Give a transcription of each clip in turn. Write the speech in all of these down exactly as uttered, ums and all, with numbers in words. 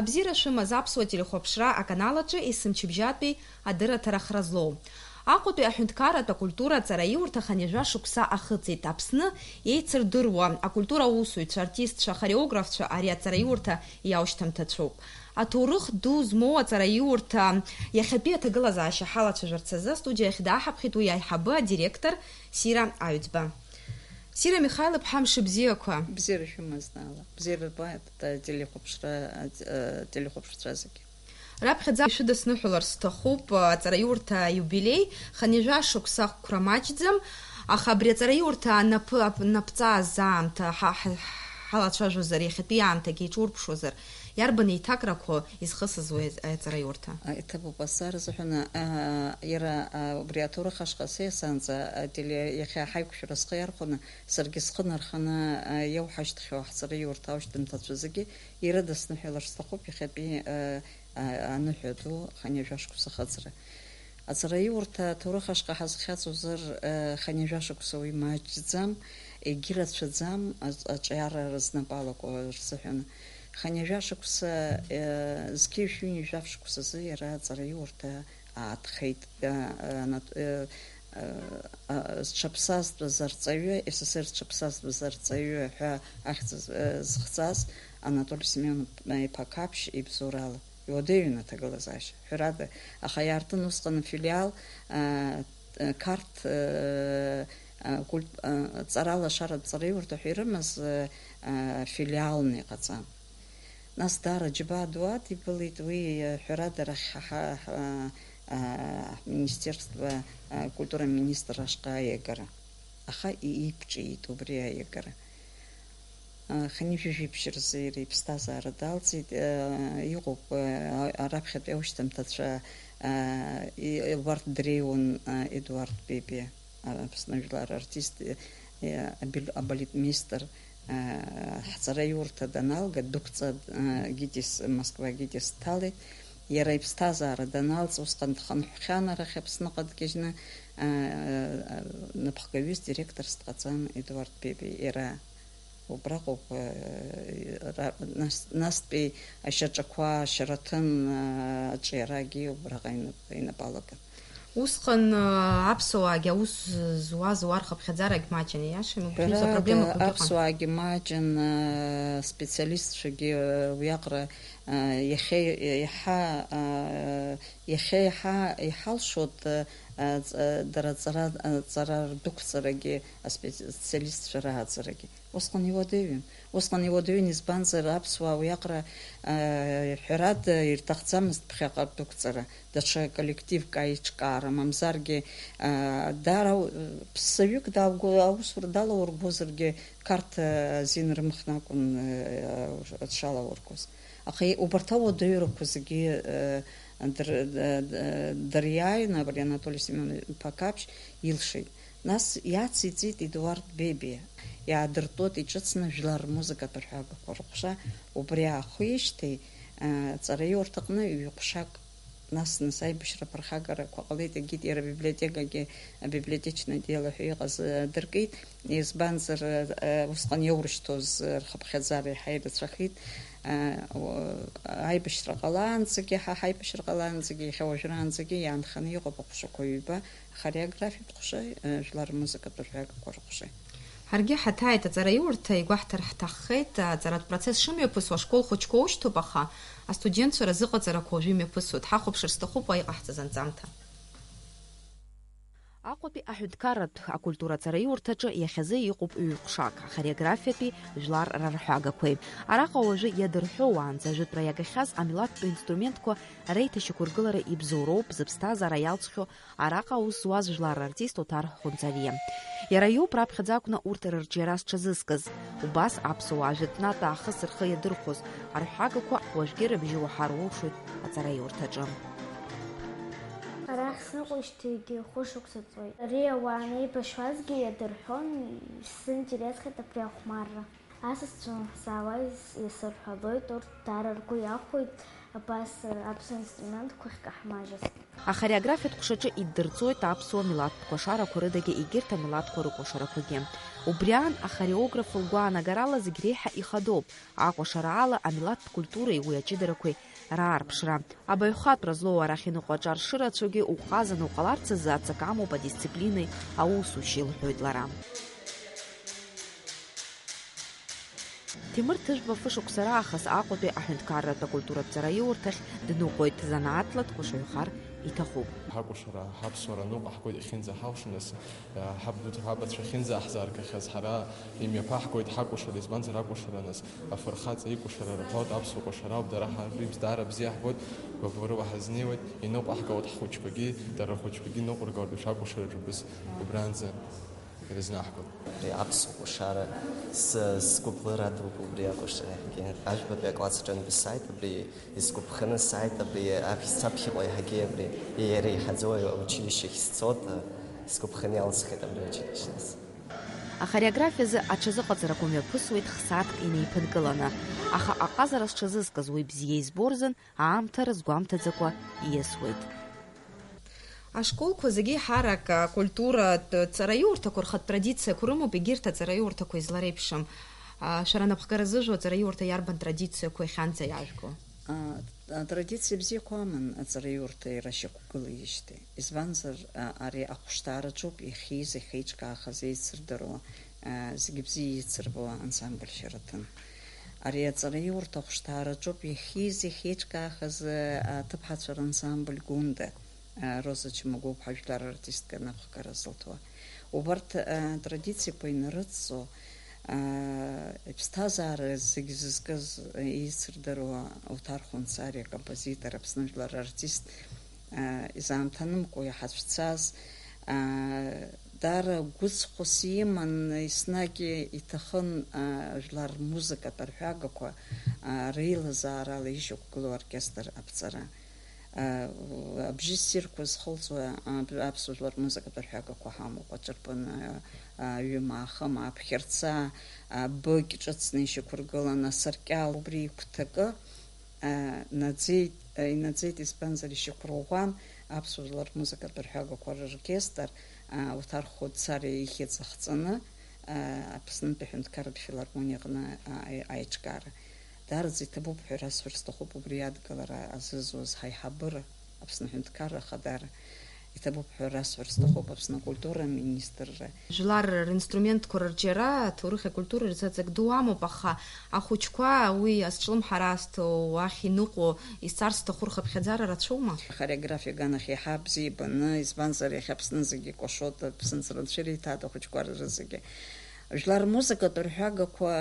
Абзиара шәымаз аԥсуа телехәаԥшра аканал аҿы есымчыбжьатәи адырраҭара хра злоу. Аҟәатәи аҳәынҭқарратә акультура аҵараиурҭа хынҩажәа шықәса ахыҵит. Аԥсны еицырдыруа акультура аусзуҩцәа, артистцәа, ахореографцәа ари аҵараиурҭа иаушьҭымҭацәоуп. Аҭоурых ду змоу аҵараиурҭа иахьатәи аҭагылазаашьа ҳалацәажәарц азы астудиа ахь дааҳаԥхьеит уи аиҳабы адиректор Сира Аҩӡба. Сира Михаил-иԥҳа, мшыбзиақәа! Бзиара шәымаз, Наала. Бзиара бааит, ателехәаԥшра, ателехәаԥшцәа зегьы. Раԥхьаӡа шәыдысныҳәалар сҭахуп, аҵараиурҭа аиубилеи, хынҩажәа шықәса ақәра маҷӡам, аха абри аҵараиурҭа анапы-, ап-, анапҵааз аамҭа ҳа-, ҳа-, ҳалацәажәозар, иахьатәи аамҭагьы иҿурԥшуазар, иарбан еиҭакрақәоу изхысыз уи аҵараиурҭа? А, иҭабуп, азҵаара азыҳәан, а, иара, а, убри аҭоурых ашҟа сеисаанӡа, ателе-, иахьа ҳаиқәшәара схы иархәаны, саргьы схы нарханы, а, иауҳашьҭхьоу ҳҵараиурҭа аушьҭымҭацәа зегьы ирыдысныҳәалар сҭахуп иахьатәи, а, а, аныҳәа ду хынҩажәа шықәса ахыҵра. Аҵараиурҭа аҭоурых ашҟа ҳазхьаҵуазар, э, хынҩажәа шықәса уи маҷӡам, егьырацәаӡам аҵ-, аҿиара рызнапалақәа рзыҳәан. Хынҩажәа шықәса, э, зқьи жәшәи ҩынҩажәа шықәсазы иара аҵараиурҭа аатхеит, э, э, анат-, э, э, а, зҽаԥсазтәыз арҵаҩы, С С С Р зҽаԥсазтәыз арҵаҩы ҳәа ахьӡ з-, э, зхҵаз Анатоли Семен-иԥа Қаԥшь ибзоурала. Иуадаҩын аҭагылазаашьа, ҳәарада, аха иаартын усҟан афилиал, аа, Қарҭ, аа, акульт-, аа, ҵаралашаратә ҵараиурҭа ҳәа ирымаз, аа, филиалны иҟаҵан. Нас даара џьабаа ду адибылеит уи, ҳәарада, арахь ҳа, ҳа, ҳа, аа, ҳминистерство, аа, культура аминистр ашҟа аиагара. Аха ииԥҿиеит убри аиагара. Хынҩажәи жәибжь рзы иара иԥсҭазаара далҵит, иҟоуп, раԥхьатәи аушьҭымҭацәа, убарҭ дреиуан Едуард Бебиа, Аԥсны жәлар артист, абалетмеистер, ҳҵараиурҭа даналга, дықәҵа, ГИТИС, Москва ГИТИС дҭалеит. Иара иԥсҭазаара даналҵ, усҟан дхынҳәхьан арахь Аԥсныҟа дгьежьны, напхгаҩыс директорс дҟаҵан Едуард Бебиа. Иара Убраҟоуп, э, ра-, нас, настәи ашьаҿақәа, Шьараҭын, э, аҿиарагьы убраҟа инап-, инапы алаган. Усҟан, э, аԥсуаагьы аус зуаз уа рхыԥхьаӡарагь маҷын, ииашами? Убри аҩыза Ҳәарада, проблемақәак ыҟан. Аԥсуаагьы маҷын, э, специалистцәагьы, э, уиаҟара, э, иахьа еиҳа, э, иахьа еиҳа иҳалшоит, э, ҵ-, дара аҵара, аҵара рдәықәҵарагьы, аспециалистцәа рааӡарагьы. Усҟан иуадаҩын. Усҟан иуадаҩын, избанзар, аԥсуаа уиаҟара, э, ҳәарада, ирҭахӡамызт ԥхьаҟа адәықәҵара, даҽа коллективк аиҿкаара, мамзаргьы, э, даара у-, ԥсаҩык далго-, аусура далаургозаргьы, Қарҭ азин рымхны акәын, э, дшалаургоз. Аха и-, убарҭ ауадаҩрақәа зегьы, э, дыр-, д-, д-, дыриааины, абри Анатоли Семен-иԥа Қаԥшь илшеит. Нас иациҵеит Едуард Бебиа, иаадыртәоит иҿыцны жәлар рмузыкатә рҳәагақәа рыҟәша, убри аахижьҭеи, а, ҵараиурҭаҟны ҩ-ҟәшак, нас-нас аибашьра аԥырхагарақәа ҟалеит, егьит иара абиблиотекагьы, абиблиотечное дело ҳәа иҟаз, а, дыркит, избанзар, а, усҟан иаурышьҭуаз, а, рхыԥхьаӡара иаҳа ирацәахеит, а, уа-, аибашьра ҟалаанӡагьы, ҳа ҳаибашьра ҟалаанӡагьы, иахьа уажәраанӡагьы иаанханы иҟоуп аҟәшақәа ҩба, Хореографиатә ҟәшеи, э, жәлар рмузыкатә рҳәагақәа рҟәшеи. Ҳаргьы ҳаҭааит аҵараиурҭа, игәаҳҭар ҳҭаххеит, аҵаратә процесс шымҩаԥысуа ашкол хәыҷқәа ушьҭоуп, аха астудентцәа рзыҟаҵарақәа уажәы имҩаԥысуеит. Ҳахәаԥшыр сҭахуп уа иҟаҳҵаз анҵамҭа. Аҟәатәи аҳәынҭқарратә акультура аҵараиурҭаҿы иахьазы иҟоуп ҩ-ҟәшак, ахореографиатәи жәлар рарҳәагақәеи. Араҟа уажәы иадырҳәо уаанӡа ажәытәра иагахьаз амилаҭтә инструментқәа реиҭашьақәыргылара ибзоуроуп, зыԥсҭазаара иалҵхьоу араҟа аус зуаз жәлар рартист Оҭар Хәынҵариа. Иара иоуп раԥхьаӡа акәны урҭ рырҿиара зҽазызкыз. Убас аԥсуаа жәытәнатә аахыс рхы иадырхәоз арҳәагақәа уажәгьы рыбжьы уаҳар улшоит аҵараиурҭаҿы. Арахь сныҟәеижьҭеигьы хәышықәса ҵуеит. Ари ауаа анеибашьуазгьы иадырҳәон, исзынџьыр иасхьеит абри ахәмарра. Асасцәа саауа ис-, исырҳәалоит, урҭ даара ргәы иахәоит, Абас, э, аԥсуа инструментқәа ахькаҳмажьыз. Ахореографиатә ҟәшаҿы иддырҵоит аԥсуа милаҭтә кәашарақәа рыдагьы егьырҭ амилаҭқәа рыкәашарақәагьы. Убри аан, ахореограф лгәаанагарала зегь реиҳа ихадоуп, акәашараала амилаҭтә культуреи уи аҷыдарақәеи раарԥшра. Абаҩхатәра злоу арахь иныҟәо аҿар шырацәоугьы уҟазаны уҟаларц азы ацак амоуп адисциплинеи аусушьеи, лҳәоит лара. Ҭемыр Ҭыжәба фышықәса раахыс Аҟәатәи аҳәынҭқарратә акультуратә ҵараиурҭахь дныҟәоит, занааҭла дкәашаҩхар иҭахуп. Ҳакәашара, ҳаԥсуара ныҟәаҳгоит иахьынӡаҳалшо, нас, ҳабду ҳабацәа ахьынӡаҳзааргахьаз, ҳара имҩаԥаҳгоит ҳакәашара, избанзар акәашара, нас, афырхаҵа икәашара рҳәоит, аԥсуа кәашара ауп, дара ҳа-, абри даара бзиа ҳбоит, гәабылуа ҳазнеиуеит, иныҟәаҳгалоит ҳхәыҷқәагьы, дара рхәыҷқәагьы ныҟәыргалоит, ус акәашараҿы убыс убранӡа. Ирызнаҳгон. Абри аԥсуа кәашара с-, сгәыблыра дуп убри акәашарахьгьы. Ажәбатәи акласс аҿынтә сааит, абри исгәаԥханы сааит, абри аԥ-, саԥхьаҟа еиҳагьы абри иара иҳаӡоу аучилишьче ахь сцоит, сгәаԥханы иалсхит абри аучилишьче. Ахореографиазы аҽазыҟаҵарақәа мҩаԥысуеит х-сааҭк инеиԥынкыланы, аха аҟазара сҽазызкыз уи бзиа избо рзын аамҭа рызгәамҭаӡакәа ииасуеит. Ашколқәа зегьы еиҳарак акультуратә ҵараиурҭақәа рхатә традициақәа рымоуп, егьырҭ аҵараиурҭақәа излареиԥшым. А, шәара анапхгара зыжәуа аҵараиурҭа иарбан традициақәоу иахьанӡа иаажәго? А, атрадициа бзиақәа аман аҵараиурҭа иара шьақәгылеижьҭеи. Избанзар, а, ари ахәшҭаараҿоуп иахьиз, иахьеиҿкаахаз еицырдыруа, а, зегьы бзиа еицырбо ансамбль Шьараҭын. Ари аҵараиурҭа ахәшҭаараҿоуп иахьиз, иахьеиҿкаахаз, а, аҭыԥҳацәа рансамбль Гәында. Роза Чмагәыԥҳа жәлар артистка анапхгара зылҭуа. Убарҭ, а, традициақәа инарыдҵо, а, иԥсҭазаара зегь зызкыз, а, еицырдыруа Оҭар Хәынцариа акомпозитор, Аԥсны жәлар артист, а, изаамҭанымкәа иҳацәцаз, а, даара гәыцхәыс иман, еснагь иҭахын, а, жәлар рмузыкатә арҳәагақәа, а, реилазаарала ишьақәгылоу оркестр аԥҵара. Абжьы ссирқәа зхылҵуа, аб-, аԥсуа жәлар рмузыкатә арҳәагақәа ҳамоуп, аҿырпын, а, а, ҩымаа, хымаа, аԥхьарца, а, быкь ҿыцны ишьақәыргылан, асаркьал, убри игәҭакы, а, наӡеит, а, инаӡеит, избанзар, ишьақәырӷәӷәан аԥсуа жәлар рмузыкатә арҳәагақәа роркестр, а, Оҭар Хәынцариа ихьӡ ахҵаны, а, Аԥснынтәи аҳәынҭқарратә филармониаҟны, а, аи-, аиҿкаара. Даараӡа иҭабуп ҳәа расҳәар сҭахуп убри адгылара азызуаз ҳаиҳабыра, Аԥсны Аҳәынҭқарра Ахадара. Иҭабуп ҳәа расҳәар сҭахуп Аԥсны акультура аминистрра. Жәлар ринструментқәа рырҿиара аҭоурыхи акультуреи рзы аҵак ду амоуп, аха ахәыҷқәа уи азҿлымҳара азҭо, уахь иныҟәо, изцарц зҭаху рхыԥхьаӡара рацәоума? Ахореографиа аганахь иаҳа бзиа ибаны, избанзар, иахьа Аԥсны зегьы кәашоит, Аԥсны рынцәа иреиҭаат ахәыҷқәа рзыгьы. Жәлар рмузыкатә рҳәагақәа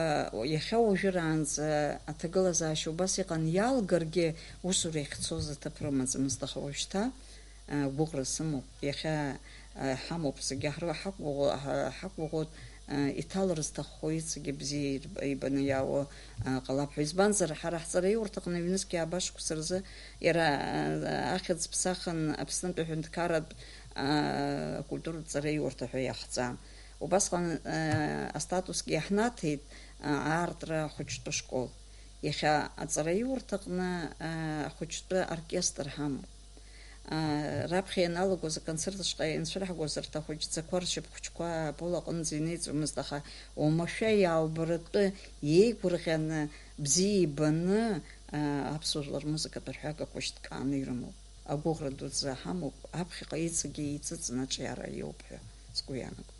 иахьа уажәраанӡа аҭагылазаашьа убас иҟан, иалгаргьы усура иахьцоз аҭыԥ рымаӡамызт, аха уажәшьҭа, а, гәыӷра сымоуп. Иахьа, а, ҳамоуп зегьы, ҳры-, ҳақәгәыӷуа-, ҳа-, ҳақәгәыӷуеит, а, иҭалар зҭаххо иҵегьы бзиа ирб-, ибаны иаауа, а, ҟалап ҳәа. Избанзар, ҳара ҳҵараиурҭаҟны ҩнызқь ааба шықәса рзы иара, а, ахьӡ ԥсахын Аԥснытәи аҳәынҭқарратә, а, акультуратә ҵараиурҭа ҳәа иахҵан. Убасҟан, э, астатусгьы иаҳнаҭеит, э, аартра ахәыҷтәы школ. Иахьа аҵараиурҭаҟны, э, ахәыҷтәы оркестр ҳамоуп. Э, раԥхьа ианалагоз аконцерт шҟа ианцәырҳгоз, арҭ ахәыҷӡақәа ршьапхәыҷқәа апол аҟынӡа инеиҵомызт, аха уамашәа иаубаратәы, иеигәырӷьаны, бзиа ибаны, э, аԥсуа жәлар рмузыкатә арҳәагақәа шьҭкааны ирымоуп. Агәыӷра дуӡӡа ҳамоуп, аԥхьаҟа иҵегьы еиҵыҵны аҿиара иоуп ҳәа сгәы иаанагоит.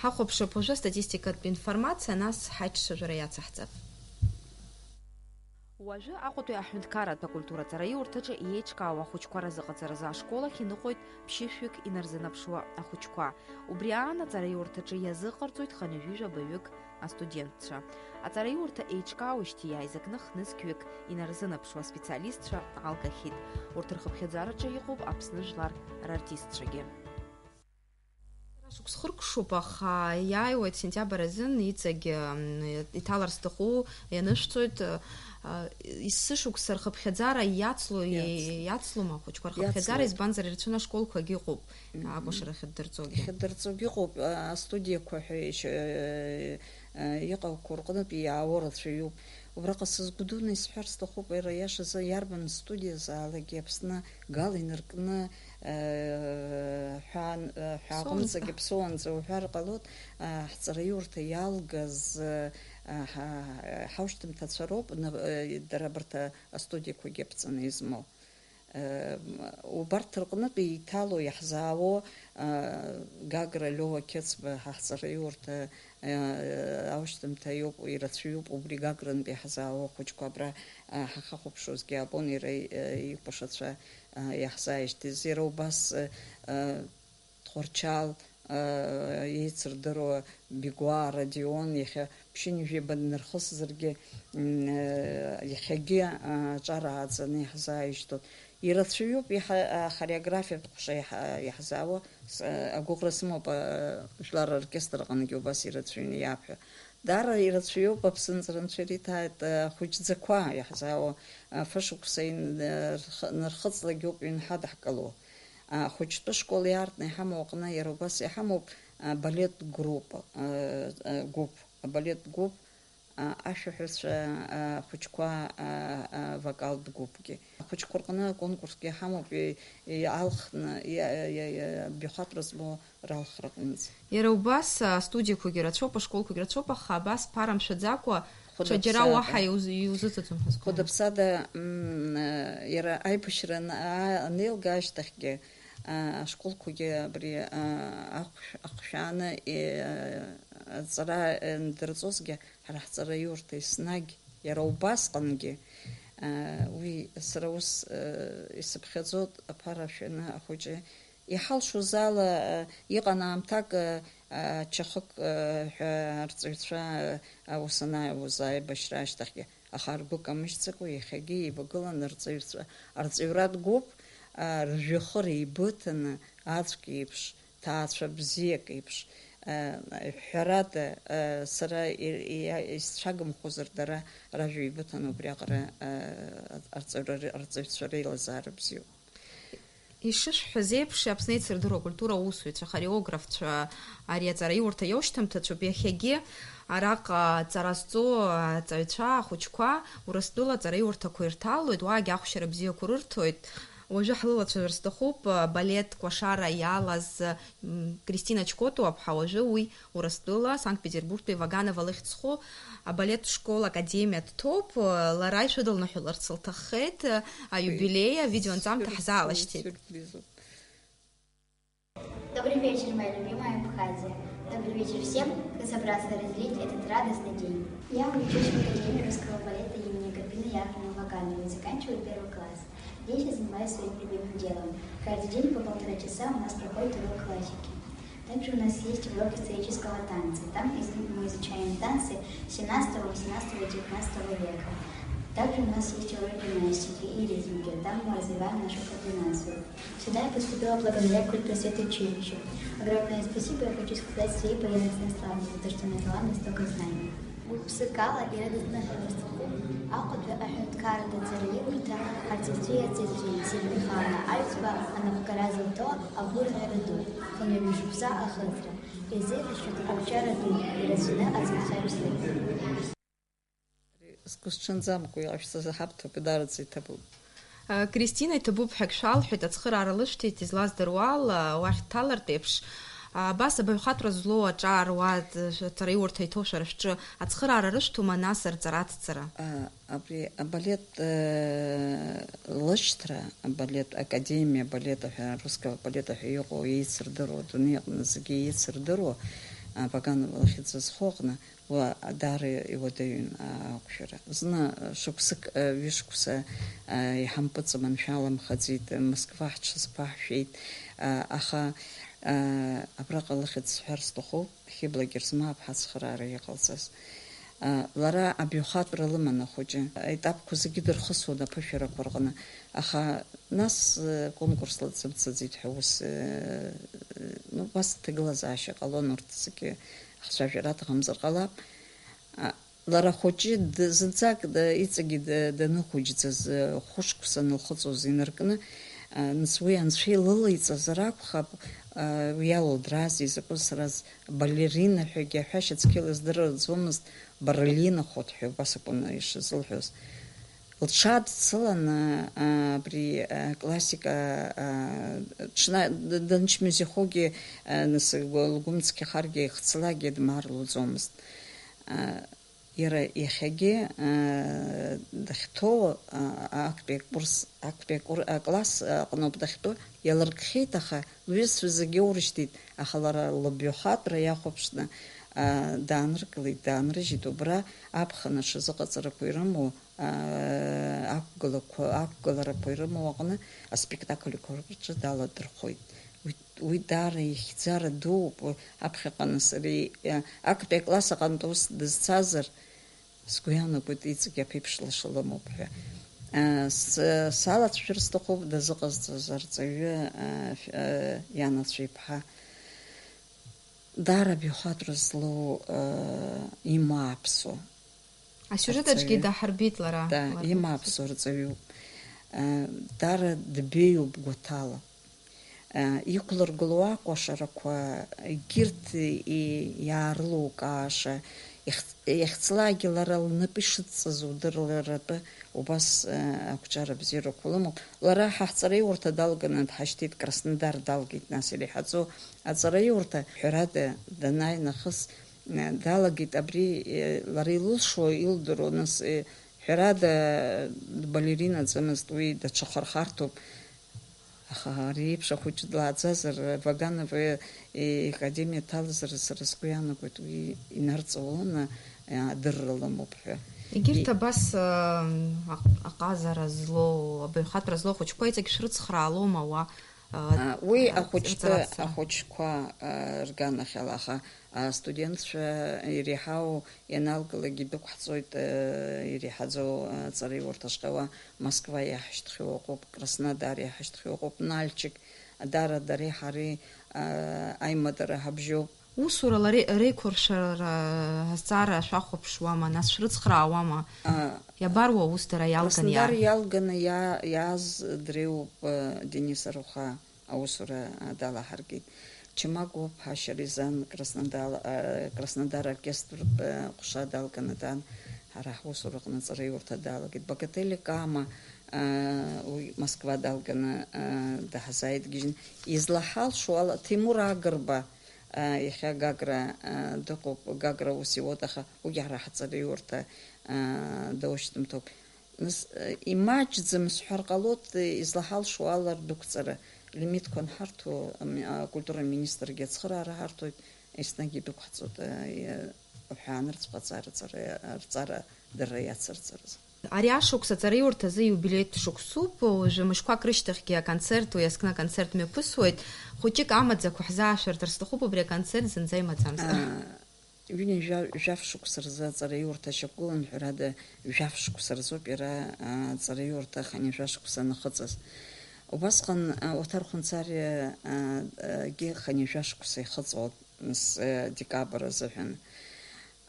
Ҳахәаԥшып уажәы астатистикатә информациа, нас ҳаиҿцәажәара иацаҳҵап. Уажәы Аҟәатәи аҳәынҭқарратә акультура ҵараиурҭаҿы иеиҿкаау ахәыҷқәа разыҟаҵаразы ашкол ахь иныҟәоит ԥшьышәҩык инарзынаԥшуа ахәыҷқәа. Убри аан аҵараиурҭаҿы иазыҟарҵоит хынҩажәижәаба ҩык астудентцәа. Аҵараиурҭа еиҿкаауеижьҭеи иааизакны хнызқьҩык инарзынаԥшуа аспециалистцәа алгахьеит. Урҭ рхыԥхьаӡараҿы иҟоуп Аԥсны жәлар рартистцәагьы. Шықәс хыркәшоуп, аха иааиуеит сентиабр азын иҵегь, м, иҭалар сҭаху ианышәҵоит, а, есышықәса рхыԥхьаӡара иацло, и-, Иацло. Иацлома ахәыҷқәа рхыԥхьаӡара, Иацлоит. Избанзар, ирацәаны ашколқәагьы ыҟоуп, Мгм. Акәашара ахьыддырҵогьы. Иахьыддырҵогьы ыҟоуп, а, астудиақәа ҳәа ишь-, э, э, иҟақәоу рҟнытә иаауа рацәаҩуп. Убраҟа сызгәдуны исҳәар сҭахуп, иара иашазы иарбан студиазаалакгьы Аԥсны гал инаркны, э, ҳәа, э, ҳәа Ԥсуанӡа. Аҟынӡагьы ԥсуанӡа уҳәар ҟалоит, э, ҳҵараиурҭа иалгаз, э, ҳа-, ҳаушьҭымҭацәа роуп, на-, э, дара абарҭ астудиақәагьы аԥҵаны измоу. Э, убарҭ рҟнытә еиҭало иаҳзаауо, э, Гагра Леуа Қьецба ҳаҳҵараиурҭа, э, аушьҭымҭа иоуп, ирацәаҩуп убри Гагрантәи иаҳзаауа ахәыҷқәа абра, э, ҳахьахәаԥшуазгьы аабон иара, э, икәашацәа, э, иаҳзааишьҭыз. Иара убас, э, э, Тҟәарчал, еицырдыруа Бигәаа Радион, иахьа ԥшьынҩажәи жәаба днархысзаргьы, м, иахьагьы аҿар ааӡаны иаҳзааишьҭуеит. Ирацәаҩуп иаҳа-, ахореографиатә ҟәша иаҳ-, иаҳзаауа, с-, агәыӷра сымоуп, а, жәлар оркестр аҟынгьы убас ирацәаҩны иаԥхьо. Даара ирацәаҩуп, аԥсынҵры анцәа ириҭааит, а, ахәыҷӡақәа иаҳзаауа, а, фышықәса ин-, а, рх-, нархыҵлакгьы ауп ҩынҳадаҳкыло. Ахәыҷтәы школ иаартны иҳамоу аҟны иара убас иҳамоуп, а, балет группа, а, а, гәыԥ, абалет гәыԥ, а, ашәаҳәацәа, а, ахәыҷқәа, а, а, вокалтә гәыԥгьы. Ахәыҷқәа рҟны аконкурсгьы иҳамоуп, и-, иалхны, и-, и-, и-, абаҩхатәра змоу ралхра аҟынӡа. Иара убас, а, астудиақәагьы рацәоуп, ашколқәагьы рацәоуп, аха абас ԥара мшәаӡакәа, ҽаџьара Хәыдаԥсада. Уаҳа иуз-, иузыҵаӡом ҳазқәа. Хәыдаԥсада, м, а, иара аибашьра ан-, а-, анеилга ашьҭахьгьы, а, ашколқәагьы абри, а, ахәш-, ахшәааны, е, а, аҵара, е, андырҵозгьы, ҳара ҳҵараиурҭа еснагь, иара убасҟангьы, а, уи сара ус, а, исыԥхьаӡоит, аԥара шәаны ахәыҷы иҳалшоз ала, а, иҟан аамҭак, а, а, чахык, а, ҳәа арҵаҩцәа, а, аус анааиуаз аибашьра ашьҭахьгьы, аха ргәы камышьӡакәа иахьагьы еивагылан арҵаҩцәа, арҵаҩратә гәыԥ, а, ржәҩахыр еибыҭаны, аӡәк еиԥш, ҭаацәа бзиак еиԥш, а, ҳәарада, а, сара и-, и-, исцәагымхозар, дара ражәа еибыҭаны убриаҟара, а, арҵаҩра-, арҵаҩцәа реилазаара бзиоуп. Ишышәҳәаз еиԥш, Аԥсны еицырдыруа акультура аусзуҩцәа, ахореографцәа, ари аҵараиурҭа иоушьҭымҭацәоуп. Иахьагьы араҟа ҵара зҵо аҵаҩцәа, ахәыҷқәа Урыстәыла аҵараиурҭақәа ирҭалоит, уаагьы ахәшьара бзиақәа рырҭоит. Уажәы ҳлылацәажәар сҭахуп, балет кәашара иалаз, м, Кристина Чкотуаԥҳа, уажәы уи Урыстәыла, Санкт-Петербургтәи Ваганова лыхьӡ зху абалет школ академиа дҭоуп. Лара ишәыдылныҳәаларц лҭаххеит аиубилеи авидеоанҵамҭа ҳзаалашьҭит. Сюрпризуп. Добрый вечер, моя любимая Абхазия. Добрый вечер всем, кто собрался разделить этот радостный день. Я учусь в Академии русского балета имени Габина Яковлевны Вагановой, заканчиваю первый класс. Здесь я занимаюсь своим любимым делом. Каждый день по полтора часа у нас проходит урок классики. Также у нас есть урок исторического танца. Там из-, мы изучаем танцы семнадцатого, восемнадцатого и девятнадцатого века. Также у нас есть урок гимнастики и ритмики. Там мы развиваем нашу координацию. Сюда я поступила благодаря культпросветучилищу. Огромное спасибо я хочу сказать своей поездке Станиславовне за то, что она дала мне столько знаний. Гәык-ԥсыкала ирыдысныҳәалар сҭахуп Аҟәатәи аҳәынҭқарратә ҵараиурҭа ҳарҵаҩцәеи арҵаҩцәеи, Сергеи Михайловна Аҩӡба анапхгара зылҭо агәырӷьара ду, хынҩажәи шықәса ахыҵра, ирзеиӷьасшьоит ақәҿиара ду, ирацәаны аҵаҩцәа шәзы. Сгәы сҽанӡамкәа иҟашәҵаз ҳабҭоуп, даараӡа иҭабуп. Кристина, иҭабуп ҳәа ак шәалҳәеит, ацхыраара лышәҭеит, излаздыруа ала, уахь дҭалартә еиԥш. Абас абаҩхатәра злоу аҿар уа, ҵараиурҭа иҭоу шәара шәҿы ацхыраара рышәҭома, нас арҵара аҭҵара? А, абри абалет, э, лышьҭра, абалет академиа, абалет аҳәа, русского балета ҳәа иҟоу, еицырдыруа, адунеи аҟны зегьы еицырдыруа, а, Ваганова лыхьӡ зху аҟны, уа даара иуадаҩын, а, ақәшәара. Зны, а, шықәсык, а, ҩышықәса, а, иҳампыҵ аманшәаламхаӡеит, Москва ҳҽазԥаҳшәеит, а, аха, а, абраҟа лыхьӡ сҳәар сҭахуп. Хьыбла Герзмааԥҳа ацхыраара иҟалҵаз. А, лара абаҩхатәра лыман ахәыҷы. Аетапқәа зегьы дырхысуан аԥышәарақәа рҟны. Аха нас, э, конкурс лацымцаӡеит ҳәа ус, э, ну, убас аҭагылазаашьа ҟалон, урҭ зегьы ахцәажәара аҭахымзар ҟалап. А, лара хәыҷы д-, зынӡак д-, иҵегьы д-, даныхәыҷӡаз, э, хәышықәса анылхыҵуаз инаркны, Нас уи анцәа илылеиҵазар акәхап, уи алоу дразеи закәу сраз, балерина ҳәагьы аҳәашьа цқьа илыздыруаӡомызт, баралина хот ҳәа убас акәын ишазылҳәоз. Лҽадҵыланы, абри, классика, ҽна-, данчмазаҩхогьы, нас лгәы мцқьахаргьы, ихцлагьы дмаарлоӡомызт. Иара иахьагьы, аа, дахьҭоу, аа, актәи акурс, актәи акур-, акласс аҟноуп дахьтәоу, иалыркхьеит, аха лҩызцәа зегьы аурышьҭит, аха лара лыбаҩхатәра иахәаԥшны, аа, дааныркылеит, даанрыжьит, убра аԥхын аҽазыҟаҵарақәа ирымоу, аа, ақәгылақәа, ақәгыларақәа ирымоу аҟны аспектакльқәа рҿы даладырхәит. Уи, уи даара ихьӡара дууп, уи аԥхьаҟа нас ари, а, актәи акласс аҟынтә ус дызцазар, сгәы иаанагоит, иҵегь аԥеиԥш лаша лымоуп ҳәа. А, с-, салацәажәар сҭахуп, дазыҟазҵаз арҵаҩы, а, ф-, а, ианацәа иԥҳа. Даара абаҩхатәра злоу, а, имааԥсо. Асиужет аҿгьы арҵаҩы. Даҳарбеит лара. Да, лара. Имааԥсо арҵаҩуп. Э, дара дбеиоуп гәаҭала. Э, иқәлыргыло акәашарақәа, егьырҭ и-, иаарылукааша, ихц-, иахьцалакгьы лара лнапы ишыдҵаз удырларатәы убас, э, ақәҿиара бзиарақәа лымоуп. Лара ҳа ҳҵараиурҭа далганы дҳашьҭит, Краснодар далгеит, нас иреиҳаӡоу аҵараиурҭа, ҳәарада, данааи нахыс, Э, далагеит абри, э, лара илылшо, илдыруа, нас, э, ҳәарада, дбалеринаӡамызт, уи даҽа хырхарҭоуп. Аха ари еиԥш ахәыҷы длааӡазар, Вагановы, э, икадемиа дҭалазар, сара сгәы иаанагоит, уи инарҵауланы, э, адырра лымоуп ҳәа. Егьырҭ И- абас, э, аҟ-, аҟазара злоу, абаҩхатәра злоу ахәыҷқәа иҵегь шәрыцхраалома уа, э, А, уи э, ахәыҷтәы, рҵараҭҵара? Ахәыҷқәа, э, рганахьала, аха Астудентцәа иреиҳау ианалгалак идәықәҳҵоит, иреиҳаӡоу аҵараиурҭа шҟьауа Москва иаҳшьҭхьоу ыҟоуп, Краснодар иаҳшьҭхьоу ыҟоуп, Нальчик, дара дареи ҳареи аимадара ҳабжьоуп. Усурала ре-, реиқәыршәара азҵаара шәахәаԥшуама, нас шәрыцхраауама? А, Иабаруа аус дара иалганы Краснодар иаа- иалганы иаа-, иааз дреиуоуп, Денис Аруха. Аусура, а, далаҳаргеит. Чамагов Ҳашьаризан Краснодал-, а, Краснодар оркестртә, а, ҟәша далганы даан, ҳара ҳусураҟны аҵараиурҭа далагеит. Багатели Кама, а, уи Москва далганы, а, даҳзааидгьежьын. Излаҳалшо ала, Ҭемур Агрба, а, иахьа Гагра, а, дыҟоуп, Гагра аус иуоуп, аха уигьы ҳара ҳаҵараиурҭа, а, даушьҭымҭоуп. Нас, э, имаҷӡам сҳәар ҟалоит, э, излаҳалшо ала рдәықәҵара, лимитқәа анҳарҭо, ами-, акультура министргьы ацхыраара ҳарҭоит, еснагь идәықәҳҵоит, э, е-, ҳәаанырцәҟа аҵара, аҵара, рҵара дара иацырҵарыз. Ари ашықәс аҵараиурҭазы иубилеитә шықәсуп, уажәы мышқәак рышьҭахьгьы аконцерт, уи азкны аконцерт мҩаԥысуеит. Хәыҷык амаӡақәа ҳзаашәарҭар сҭахуп, убри аконцерт зынӡа имаӡамзар. А, Ҩынҩажәа-, жәаф шықәса рзы аҵараиурҭа шьақәгылан, ҳәарада, жәаф шықәса рзоуп иара, а, аҵараиурҭа хынҩажәа шықәса анахыҵыз. Убасҟан, а, Оҭар Хәынцариа, а, а, гьы хынҩажәа шықәса ихыҵуан, с-, а, декабр азыҳәан.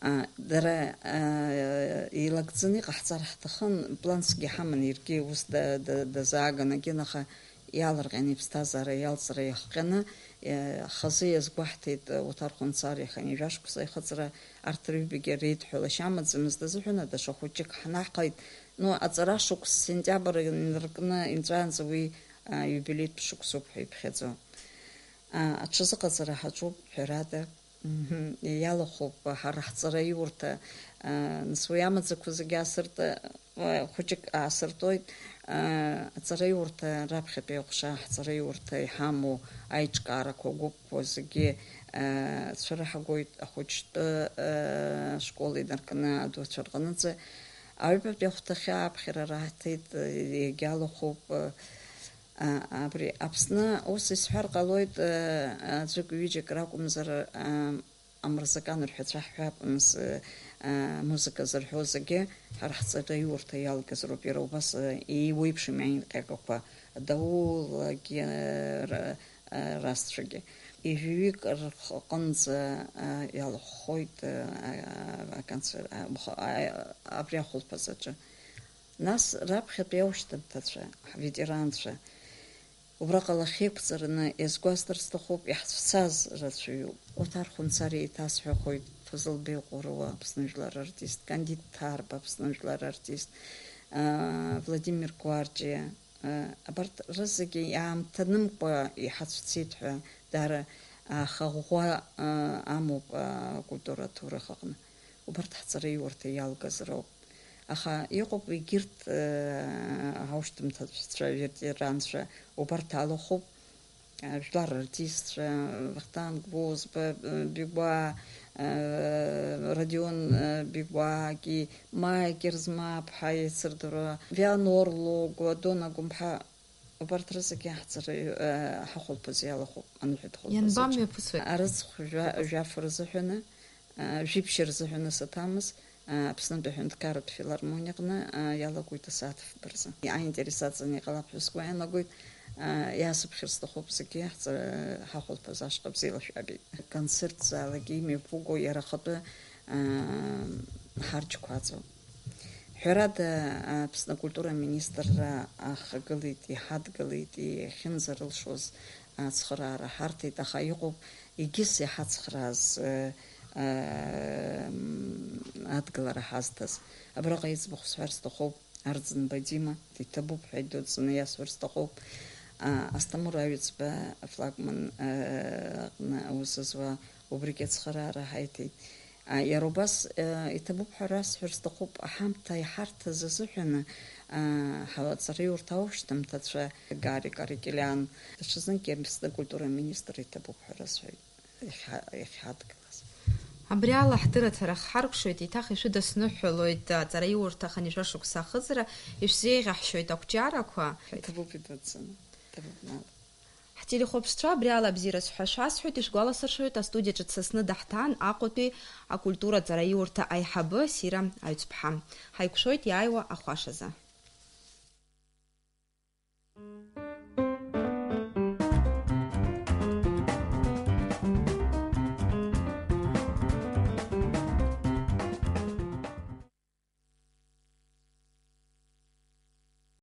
А, дара, а, еилагӡаны иҟаҳҵар ҳҭахын, плансгьы ҳаман, иаргьы ус да-, да-, дазааганагьы, аха Иаалырҟьан иԥсҭазаара иалҵра иахҟьаны, е, хазы иазгәаҳҭеит, е, Оҭар Хәынцариа хынҩажәа шықәса ихыҵра, арҭ рҩбагьы реидҳәалашьа амаӡамызт азыҳәан, даҽа хәыҷык ҳнаҳхеит. Ну, аҵара шықәс сентиабр инаркны инҵәаанӡа уи, а, иубилеитә шықәсоуп ҳәа иԥхьаӡо. А, аҽазыҟаҵара ҳаҿуп, ҳәарада. Мгм. Иалахәуп ҳара ҳҵараиурҭа, а, нас уи амаӡақәа зегьы аасырт-, а, хәыҷык аасыртоит, а, аҵараиурҭа раԥхьатәи аҟәша ҳҵараиурҭа иҳамоу аиҿкаарақәа гәыԥқәа зегьы, а, цәыраҳгоит ахәыҷтәы, а, школ инаркны адуцәа рҟынӡа. Аҩбатәи ахәҭахьы аԥхьара раҳҭеит, а, иагьалахәуп, а, А, абри Аԥсны ус исҳәар ҟалоит, э, аӡәык-ҩыџьак ракәымзар, а, амырзакан рҳәацәа ҳҳәап, мс, э, а, музыка зырҳәо зегьы, ҳара ҳҵараиурҭа иалгаз роуп, иара убас, э, еиуеиԥшым аинҟьагақәа, адаулагьы, э, р-, э, расцәагьы. Ҩажәаҩык рҟынӡа, э, иалахәхоит, э, а, а, аконцерт, а, мх-, а, абри ахәылԥазаҿы. Нас раԥхьатәи аушьҭымҭацәа, ҳветеранцәа, Убраҟа лахьеиқәҵараны иазгәасҭар сҭахуп, иаҳцәцаз рацәаҩуп. Оҭар Хәынцариа еиҭасҳәахоит, Фазылбеи Ҟәыруа, Аԥсны жәлар артист, Кандид Ҭарба, Аԥсны жәлар артист, аа, Владимир Гәарџьиа, аа, абарҭ рызегьы иаамҭанымкәа иҳацәцеит ҳәа даара аха ӷәӷәа, аа, амоуп, аа, акультура аҭоурых аҟны. Убарҭ ҳҵараиурҭа иалгаз роуп. Аха иҟоуп егьырҭ, э, аушьҭымҭацәа, ветеранцәа, убарҭ алахәуп, э, жәлар рартистцәа, Вахтанг Бузба, э, Бигәаа, э, Родион, э, Бигәаагьы, Маиа Герзмааԥҳа еицырдыруа, Виан Орлогәа, Дона Гәымԥҳа, убарҭ рызегьы ҳҵараҩ-, э, ҳахәылԥаз иалахәуп, аныҳәа дхәылԥаз аҿы. Ианбамҩаԥысуеи? Арыцхә жәа-, жәаф рзыҳәаны, э, жәиԥшь рзыҳәаны саҭамыз, Аԥснытәи аҳәынҭқарратә филармониаҟны иалагоит асааҭ фба рзы. Аинтерес аҵаны иҟалап ҳәа сгәы иаанагоит, иаасыԥхьар сҭахуп зегьы ҳахәылԥаз ашҟа бзиала шәабеит. Аконцерт залаагьы имҩаԥуго иара ахатәы ҳарџьқәа аҵоуп. Ҳәарада, Аԥсны акультура аминистрра ахагылеит, иҳадгылеит, иахьынӡарылшоз ацхыраара ҳарҭеит, аха иҟоуп егьыс иҳацхрааз, э, э, адгылара ҳазҭаз. Абраҟа иӡбахә сҳәар сҭахуп, Арӡынба Дима, иҭабуп ҳәа идуӡӡаны иасҳәар сҭахуп. А, Асҭамыр Аҩӡба афлагман, э, аҟны аус зуа убригьы ацхыраара ҳаиҭеит. А, иара убас, э, иҭабуп ҳәа расҳәар сҭахуп, аҳамҭа иҳарҭаз азыҳәаны, а, ҳаҵараиурҭа аушьҭымҭацәа Гарик Аракелиан, даҽазнык иамсны акультура аминистр иҭабуп ҳәа расҳәоит, иахьа-, иахьҳадгылаз. Абри ала ҳдырраҭара хҳаркәшоит, еиҭах ишәыдысныҳәалоит аҵараиурҭа хынҩажәа шықәса ахыҵра, ишәзеиӷьаҳшьоит ақәҿиарақәа. Иҭабуп идуӡӡаны, иҭабуп, нан. Ҳтелехәаԥшцәа, абри ала абзиараз ҳәа шәасҳәоит, ишәгәаласыршәоит, астудиаҿы дсасны даҳҭаан Аҟәатәи акультура аҵараиурҭа аиҳабы Сира Аҩӡԥҳа. Ҳаиқәшәоит иааиуа ахәашазы.